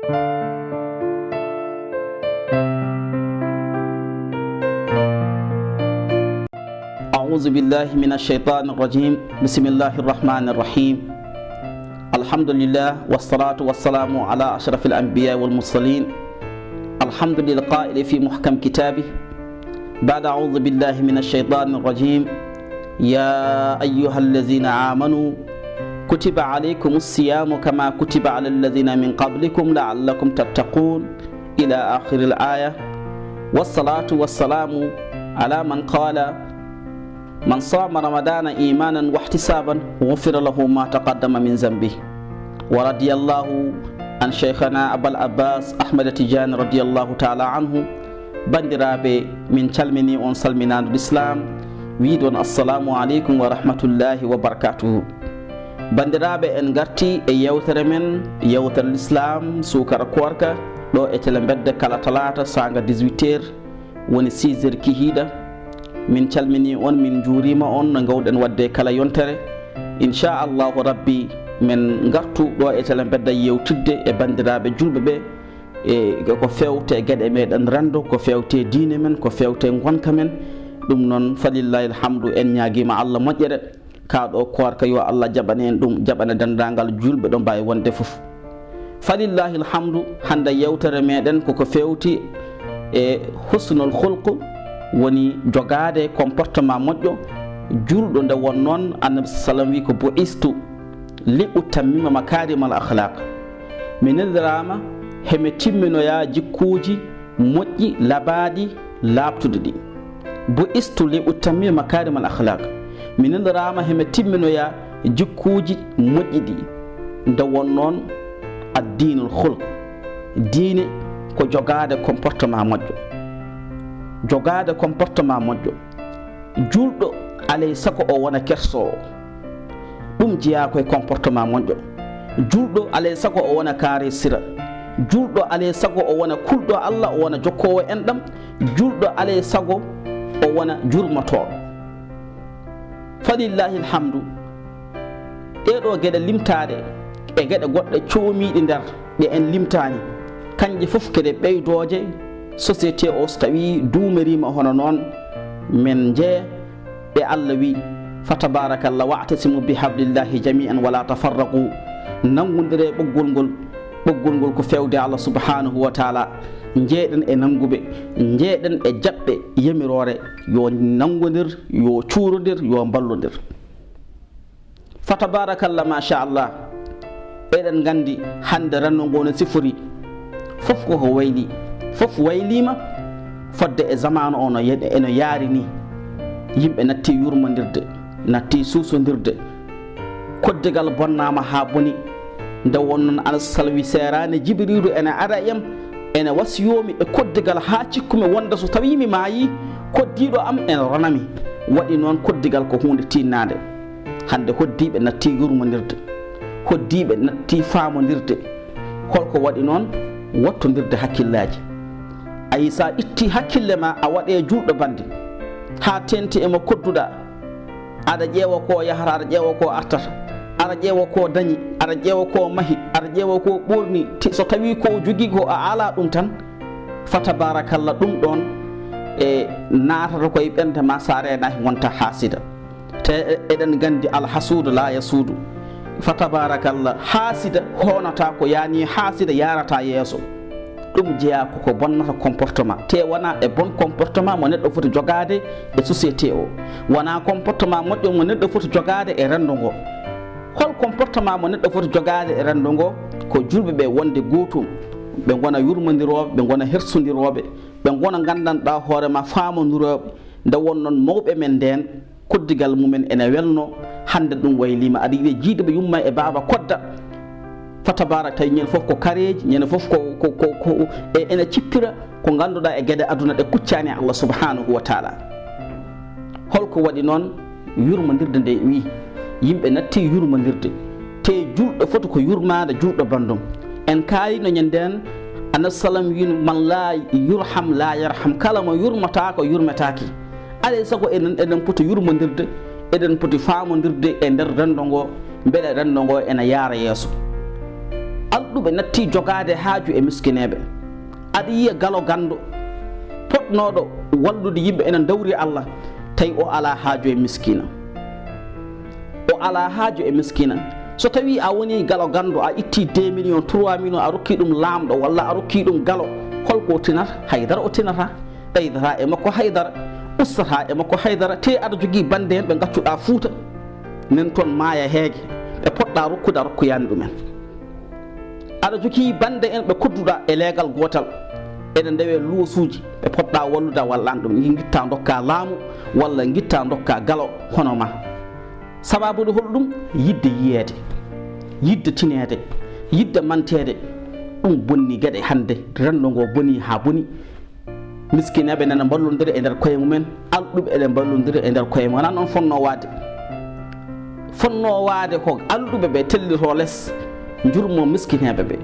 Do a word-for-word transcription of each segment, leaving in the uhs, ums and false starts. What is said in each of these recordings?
أعوذ بالله من الشيطان الرجيم. بسم الله الرحمن الرحيم. الحمد لله، والصلاة والسلام على أشرف الأنبياء والمرسلين. الحمد للقائل في محكم كتابه بعد أعوذ بالله من الشيطان الرجيم: يا أيها الذين آمنوا كتب عليكم الصيام كما كتب على الذين من قبلكم لعلكم تتقون، إلى آخر الآية. والصلاة والسلام على من قال: من صام رمضان إيمانا واحتسابا غفر له ما تقدم من ذنبه. ورضي الله عن شيخنا أبا العباس أحمد تيجاني رضي الله تعالى عنه. Banndiraaɓe, min calminii on salminaandu lislaam, wiide on assalaamu aleykum wa rahmatullaahi wa barakaatuhu. Banndiraaɓe, en ngartii e yewtere men, yewtere lislaam, suukara koorka, ɗo e Tele Mbedda kala talaata saanga dix-huit heures, woni six heures kihiiɗa. Min calminii on, min njuuriima on no ngoowɗen waɗde kala yontere. Inchallahu Rabbi, men ngartu ɗo e Tele Mbedda yewtidde e banndiraaɓe juulɓe ɓe, e ko feewte geɗe meɗen renndo, ko feewte diine men, ko feewte ngonka men. Ɗum noon, falillahi alhamdu, en ñaagiima Allah moƴƴere. Kaa ɗo koorka, yo Allah jaɓan en ɗum, jaɓana denndaangal juulɓe ɗo mbaawi wonde fof. Falillahi alhamdu, hannde yewtere meɗen koko feewti e husnul khulq, woni jogaade comportement moƴƴo. Juulɗo nde won noon, Annabi sallam wi ko: "Bu'istu li utammima makaarimal akhlaq." Mi neliraama hemi timminoya jikkuuji moƴƴi, labaaɗi, laaɓtuɗi ɗi. "Bu'istu li utammima makaarimal akhlaq." Mi neliraama hemi timminoya jikkuuji moƴƴi ɗi. Nde won noon, addiinul khulq, diine ko jogaade comportement moƴƴo. Jogaade comportement moƴƴo. Juulɗo alay sago o wona kersoowo. Ɗum jeyaa ko e comportement moƴƴo. Juulɗo alay sago o wona kaare sira. Juulɗo alay sago o wona kulɗo Allah, o wona jokkoowo enɗam. Juulɗo alay sago o wona jurmotooɗo. Falillahi alhamdu, ɗee ɗoo geɗe limtaaɗe e geɗe goɗɗe coomiiɗe nder ɗe en limtaani, kañje fof ko ɗe ɓeydooje société o, so tawii duumeriima hono noon, men njeya. Ɓe Allah wi: "Fa tabarakallah, wa'tasimu bi hablillahi jami'an wala tafarraqu." Nanngondiree ɓoggol ngol. Ɓoggol ngol ko feewde Allah subhanahu wa taala. Njeeɗen e nannguɓe, njeeɗen e jaɓɓe yamiroore. Yo nanngondir, yo cuurondir, yo mballondir. Fa tabarakallah, machallah. Eɗen nganndi hannde renndo ngo no sifori. Fof koko wayli, fof wayliima fodde e zamaanu o no ye-, eno yaari ni. Yimɓe natti yurmondirde, natti suusondirde. Koddigal bonnaama haa boni. Nde won noon, Anas Salwi seeraani Jibriilu ene ara e am, ene wasiyoo mi e koddigal haa cikku mi wonde so tawii mi maayii, koddiiɗo am ene rona mi. Waɗi noon, koddigal ko huunde tiinnaande. Hannde hoddiiɓe natti yurmondirde, hoddiiɓe natti faamondirde. Holko waɗi noon? Wattondirde hakkillaaji. Ayi, so a itti hakkille ma, a waɗe juulɗo bannde, haa teeŋti e mo kodduɗaa, aɗa ƴeewa ko yahata, aɗa ƴeewa ko artata, aɗa ƴeewa ko dañi, aɗa ƴeewa ko mahi, aɗa ƴeewa ko ɓoorni, ti-, so tawii ko o jogii ko a alaa ɗum tan, fa tabarakallah, ɗum ɗoon e naatata koye ɓernde ma, so a reenaaki ngonta haasida. Te e-, eɗen nganndi alhasuudu laa yasuudu. Fa tabarakallah, haasida hoonata ko, yaani haasida yaarata yeeso. Ɗum jeyaa ko ko bonnata comportement, te wonaa e bon comportement mo neɗɗo foti jogaade e société o. Wonaa comportement moƴƴo mo neɗɗo foti jogaade e renndo ngo. Hol comportement mo neɗɗo foti jogaade e renndo ngo? Ko juulɓe ɓe wonde gootum, ɓe ngona yurmondirooɓe, ɓe ngona hersondirooɓe, ɓe ngona nganndanɗaa hoore ma faamondirooɓe. Nde won noon, mawɓe men ndeen, koddigal mumen ene welno, hannde ɗum wayliima. Aɗa yiɗi jiide ɓe yumma e baaba kodda. Fa tabarak, tawi ñande fof ko kareeji, ñande fof ko, ko, ko, ko, e, ene cippira ko ngannduɗaa e geɗe aduna ɗe kuccaani e Allah subhanahu wa taala. Holko waɗi noon? Yurmondirde nde wi, yimɓe natti yurmondirde. Te juulɗo foti ko yurmaade juulɗo banndum. En kaalino ñande ndeen, Annabi sallam wiino: "Man laa yurham laa yarham." Kala mo yurmataa ko yurmetaake. Alay sago enen, eɗen poti yurmondirde, eɗen poti faamondirde e nder renndo ngo, mbele renndo ngo ena yaara yeeso. Al Ɓe natti jogaade haaju e miskineeɓe. Aɗa yiya galo ganndo potnooɗo wallude yimɓe ena ndawri Allah, tawi o alaa haaju e miskiina. O alaa haaju e miskiina. So tawii a wonii galo ganndo, a ittii deux millions, trois millions, a rokkii ɗum laamɗo walla a rokkii ɗum galo, hol ko o tinata? Hay dara o tinataa. Ɓeydataa e makko hay dara, ustataa e makko hay dara, tee aɗa jogii bannde heen ɓe ngaccuɗaa Fuuta, nan toon Maaya Heege, ɓe potɗaa rokkude a rokkoyaani ɗumen. Aɗa jogii bannde en ɓe kodduɗaa e leegal gootal, eɗe ndewee luusuuji, ɓe potɗaa wallude a wallaani ɗum, ngittaa ndokkaa laamu walla ngittaa ndokkaa galo hono ma. Sabaabu nde hol ɗum? Yiɗde yiyeede, yiɗde tineede, yiɗde manteede. Ɗum bonni geɗe hannde, renndo ngo boni haa boni. Miskineeɓe nana mballondira e nder koye mumen, alɗuɓe eɗe mballondira e nder koye mumen. Wonaa noon fonnoo waade. Fonnoo waade ko alɗuɓe ɓe tellitoo les, njurmoo miskineeɓe ɓe.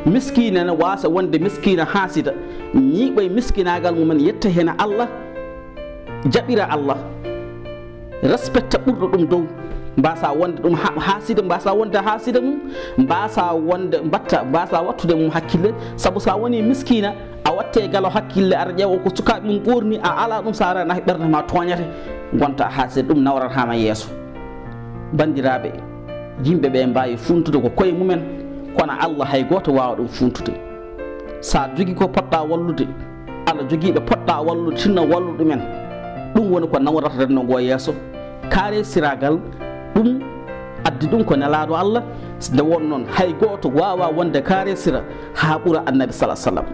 Miskiina ne waasa wonde miskiina haasida, ñiiɓa e miskinaagal mumen, yetta heen Allah, jaɓira Allah, respecta ɓurɗo ɗum dow, mbasa wonde ɗum ha-, haasida, mbasa wonde haasida mum, mbasa wonde mbatta, mbasa wattude mum hakkille, sabu sa woni miskiina, a watte galo hakkille, aɗa ƴeewa ko sukaaɓe mum ɓoorni, a ala ɗum, sa rena ɓernde ma tooñete, ngonta haasida, ɗum nawrata ma yeeso. Banndiraaɓe, yimɓe ɓe mbaawi funtude ko koye mumen, kono Allah hay gooto waawa ɗum funtude. Sa jogi ko poɗɗa wallude, aɗa jogii ɓe poɗɗa wallude, tinno wallu ɗumen. Ɗum woni ko nawrata renndo ngo yeeso. Kaare siragal, ɗum addi ɗum ko Nelaaɗo Allah. Nde won noon, hay gooto waawaa wonde kaare sira haa ɓura Annabi sala sallam.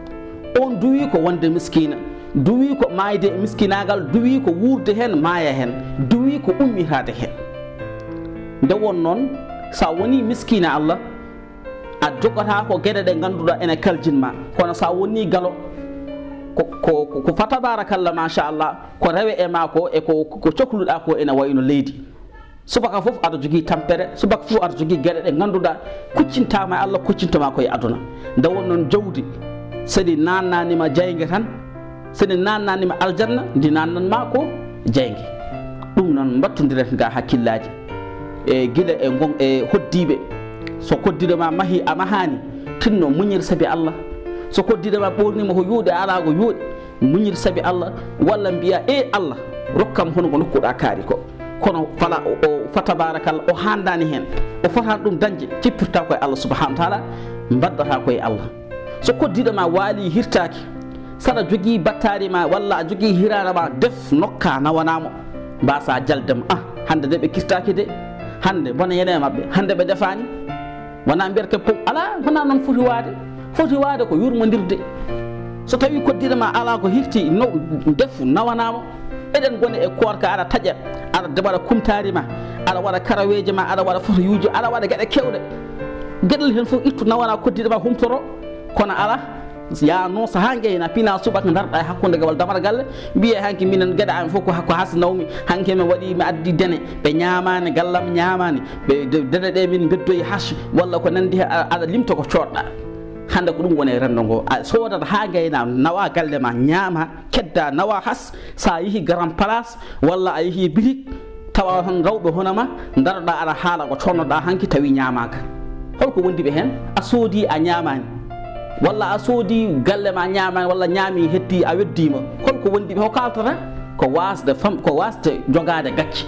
On duwii ko wonde miskiina, duwii ko maayde e miskinaagal, duwii ko wuurde heen, maaya heen, duwii ko ummitaade heen. Nde won noon, so a wonii miskiina Allah, a jogataa ko geɗe ɗe ngannduɗaa ene kaljin ma. Kono so a wonii galo, ko, ko, ko, ko fa tabarakallah, machallah, ko rewe e ma ko, e ko, ko cokluɗaa ko ene wayno leydi. Subaka fof aɗa jogii tampere, subaka fof aɗa jogii geɗe ɗe ngannduɗaa kuccintaa ma e Allah, kuccinta ma ko e aduna. Nde won noon jawdi, so ɗi naannaani ma jayge tan, so ɗi naannaani ma aljanna, ndi naannan ma ko jayge. Ɗum noon mbattondiren ga hakkillaaji. E gila e ngon-, e hoddiiɓe, so koddiiɗo ma mahi a mahaani, tinno muñir sabi Allah. So koddiiɗo ma ɓoornima ko yooɗi, a alaa ko yooɗi, muñir sabi Allah, walla mbiya, "E Allah, rokkam hono ko nokkuɗa kaari ko." Kono fala o, o fa tabarakallah, o handani heen. O fotani ɗum dañde, cippirta ko e Allah subhanahu wa taala, mbaddata ko e Allah. So koddiiɗo ma waali hirtaaki, saɗa jogii battaari ma walla a jogii hiraana ma, def nokka nawanamo. Mbasa jalde mo, "Ah, hannde de ɓe kirtaaki de. Hannde bona yene maɓɓe. Hannde ɓe defaani." Wona mbiyata ko pom, alaa, wona noon foti waade. Foti waade ko yurmondirde. So tawii koddiiɗo ma alaa ko hirti, no, defu nawanaama. Eɗen ngoni e koorka, aɗa taƴa, aɗa waɗa kumtaari ma, aɗa waɗa karaweeje ma, aɗa waɗa fotoyuuji, aɗa waɗa geɗe keewɗe. Geɗel heen fof ittu nawana koddiiɗo ma humtoro, kono alaa, yaa no sahaa ngeyna, pina subaka ndarɗa e hakkunde gawal damar galle, mbiye hanki minen geɗe am fof ko, ko has nawmi, hanki mi waɗi mi addi dene, ɓe ñaamaani, gallam ñaamaani. Ɓe de-, dene ɗe min beddoyi hash walla ko nanndi heen, a-, aɗa limta ko coodɗa. Hannde ko ɗum woni e renndo ngo. A soodat haa ngayna, nawa galle ma, ñaama, kedda, nawa has. So a yehi Grand Place walla a yehi bitik, tawa tan rewɓe hono ma, ndaroɗa aɗa haala ko coodnoɗa hanki tawi ñaamaaka. Holko wondi ɓe heen? A soodi, a ñaamaani. Walla a soodi galle ma ñaamaani, walla ñaami heddi a weddiima. Holko wondi ɓe? Ko kaltata? Ko wasde fam-, ko wasde jogaade gacce.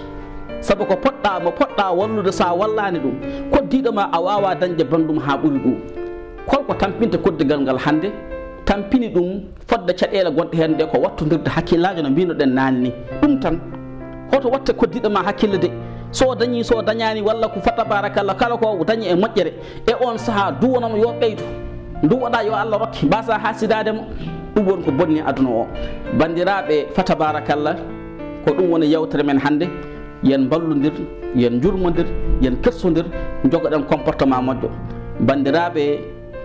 Sabu ko poɗɗa, mo poɗɗa wallude, sa wallaani ɗum, koddiiɗo ma a waawaa dañde banndum haa ɓuri ɗum. Holko tampinta koddigal ngal hannde? Tampini ɗum fodde caɗeele gonɗe heen nde ko wattondirde hakkillaaji no mbinoɗen naane ni. Ɗum tan. Hoto watte koddiiɗo ma hakkille de. So o dañi, so o dañaani, walla ko fa tabarakallah, kala ko o dañi e moƴƴere, e on sahaa, duwanamo yo ɓeydu. Ndu waɗa yo Allah rokke, mbasa haasidaade mo. Ɗum woni ko bonni aduna o. Banndiraaɓe, fa tabarakallah, ko ɗum woni yewtere men hannde. Yen mballondir, yen njurmondir, yen kersondir, njogoɗen comportement moƴƴo. Banndiraaɓe,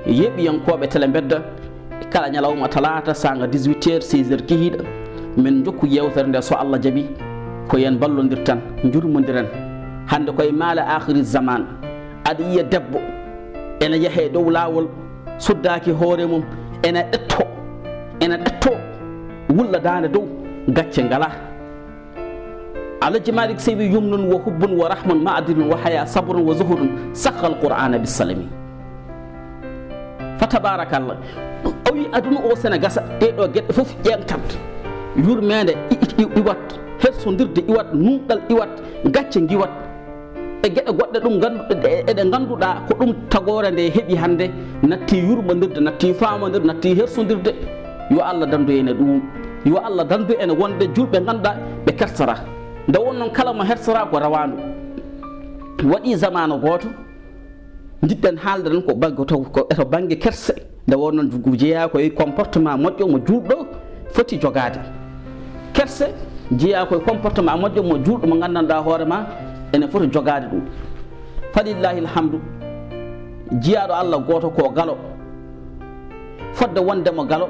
yeeɓiyankooɓe Tele Mbedda, kala ñalawma talaata, saanga dix-huit heures, seize heures kihiiɗa, min njokku yewtere nde, so Allah jaɓi, ko yen mballondir tan, njurmondiren. Hannde koye maale aakhiri zaman, aɗa yiya debbo ene yaha e dow laawol, suddaaki hoore mum, ene ɗetto, ene ɗetto, wulla daande dow, gacce ngalaa. Alhaji Malik Sy wi, "Yumnun wa hubbun wa rahmun ma'dilun wa haya sabrun wa zuhudun sakhal Qur'ana bisalami." Tabarakallah. O wi aduna o sene gasa, ɗee ɗoo geɗe fof ƴeeŋtat. Yurmeende i- i- i- iwat, hersondirde iwat, nuunɗal iwat, gacce ngiwat. E geɗe goɗɗe ɗum nganndu- ɗe- eɗe ngannduɗaa ko ɗum tagoore nde heɓi hannde, natti yurmondirde, natti faamondirde, natti hersondirde. Yo Allah danndu en e ɗum. Yo Allah danndu en wonde julɓe ngannduɗaa ɓe kersora. Nde won noon kala mo hersora ko rawaandu. Waɗi zamaanu gooto, njiɗɗen haalde tan ko bannge to, ko eto bannge kerse. Nde won noon jugu jeyaa ko e comportement moƴƴo mo juulɗo foti jogaade. Kerse jeyaa ko e comportement moƴƴo mo juulɗo mo nganndanɗaa hoore ma ene foti jogaade ɗum. Falillahi alhamdu. Jiyaaɗo Allah gooto ko galo. Fodde wonde mo galo,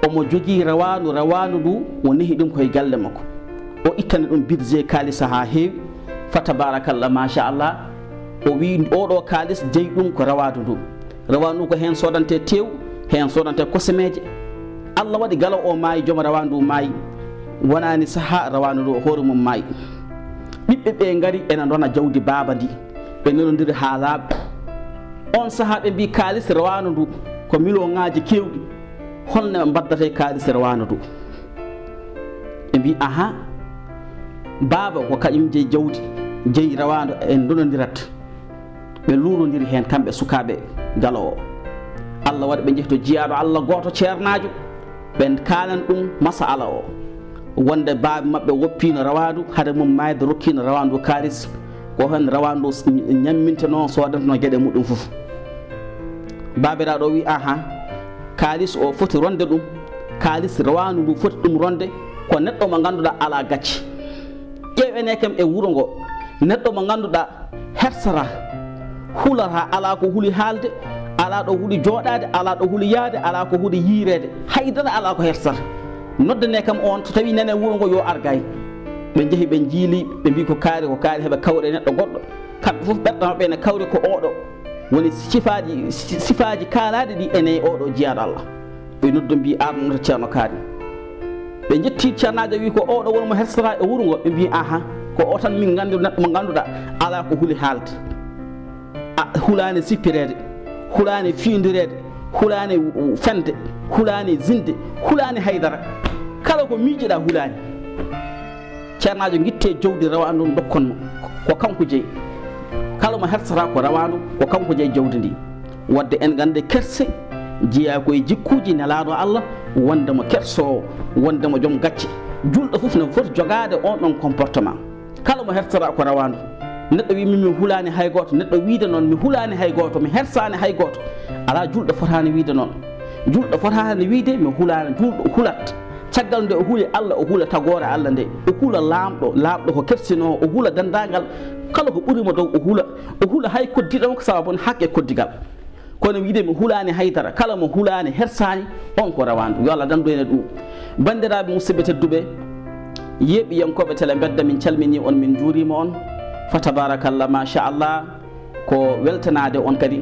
omo jogii rawaandu, rawaandu ndu o nehi ɗum koye galle makko. O ittani ɗum budget kaalisa haa heewi. Fa tabarakallah, machallah. O wi oɗo kaalis jeyi ɗum ko rawaandu ndu. Rawaandu ndu ko heen sodante teew, heen sodante kosemeeje. Allah waɗi galo o maayi, joom rawaandu ndu maayi. Wonaani sahaa rawaandu ndu hoore mum maayi. Ɓiɓɓe ɓe ngari ena ndona jawdi baaba ndi. Ɓe nanondiri haa laaɓi. On sahaa ɓe mbi kaalis rawaandu ndu ko miliyonŋaaji keewɗi. Holno ɓe mbaddata e kaalis rawaandu ndu? Ɓe mbi aha, baaba ko kañum jeyi jawdi, jeyi rawaandu, en ndonondirat. Ɓe luurondiri heen kamɓe sukaaɓe galo o. Allah waɗi ɓe njehi to jiyaaɗo Allah gooto ceernaajo. Ɓe kaalan ɗum masala o. Wonde baaba maɓɓe woppiino rawaandu, hade mum maayde rokkiino rawaandu kaalis. Ko heen rawaandu ndu ñammintenoo, soodantenoo geɗe muɗum fof. Baabiraaɗo o wi aha, kaalis o foti ronde ɗum, kaalis rawaandu ndu foti ɗum ronde, ko neɗɗo mo ngannduɗaa alaa gacce. Ƴeew ene kam e wuro ngo, neɗɗo mo ngannduɗaa hersata, hulata, alaa ko huli haalde, alaa ɗo huli jooɗaade, alaa ɗo huli yahde, alaa ko huli yiyreede, hay dara alaa ko hersata. Noddane kam on, so tawi nane wuro ngo yo ar gay. Ɓe njehi ɓe njiili, ɓe mbi ko kaari, ko kaari, heɓe kawre neɗɗo goɗɗo. Kamɓe fof ɓerɗe maɓɓe ene kawri ko oɗo woni sifaaji, si- sifaaji kaalaaɗi ɗi ene e oɗo jiyaaɗo Allah. Ɓe noddu mbi ar no Ceerno Kaari. Ɓe njetti ceernaajo wi ko oɗo woni mo hersata e wuro ngo, ɓe mbi aha, ko o tan min nganndi neɗɗo mo ngannduɗaa alaa ko huli haalde. A hulaani sippireede, hulaani fiindireede, hulaani fende, hulaani zinde, hulaani haydara. Kala ko miijiɗaa hulaani. Ceernaajo ngitte jawdi rawaandu ndokkon mo, ko kanko jeyi. Kala mo hersata ko rawaandu, ko kanko jeyi jawdi ndi. Wadde en ngannde kerse jeyaa ko e jikkuuji nelaaɗo Allah, wonde mo kersoowo, wonde mo joom gacce. Julɗo fof ne foti jogaade on ɗon comportement. Kala mo hersata ko rawaandu. Neɗɗo wi min mi hulaani hay gooto, neɗɗo wiide noon mi hulaani hay gooto, mi hersaani hay gooto. Alaa julɗo fotaani wiide noon. Julɗo fotaani wiide mi hulaani, julɗo hulat. Caggal nde o huli Allah, o hula tagoore Allah nde. O hula laamɗo, laamɗo ko kersinoowo, o hula denndaangal kala ko ɓuri mo dow, o hula. O hula hay koddiɗo mo ko sababu on hakke koddigal. Kono wiide mi hulaani haydara, kala mo hulaani hersaani, on ko rawaandu. Yo Allah danndu en e ɗum. Banndiraaɓe musidɓe tedduɓe, yeeɓiyankooɓe Tele Mbedda, min calminii on, min njuuriima on. Fa tabarakallah, machallah. Ko weltanaade on kadi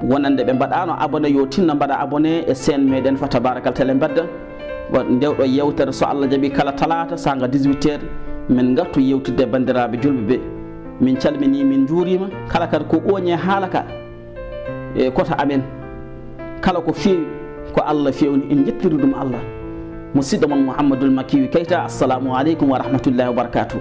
wonande ɓe mbaɗaano abonné, yo tinno mbaɗa abonné e chaîne meɗen Fa Tabaarakal Tele Mbedda. Wa- ndewɗo yewtere so Allah jaɓi kala talaata saanga dix-huit heures min ngartu yewtidde e banndiraaɓe julɓe ɓe. Min calminii, min njuuriima kala kadi ko ooñe haala ka e kota amen. Kala ko feewi ko Allah feewni, en njettiri ɗum Allah. Musidɗo mon Mouhamadoul Makiyu Keita, assalamu aleykum wa rahmatullahi wa barakatuh.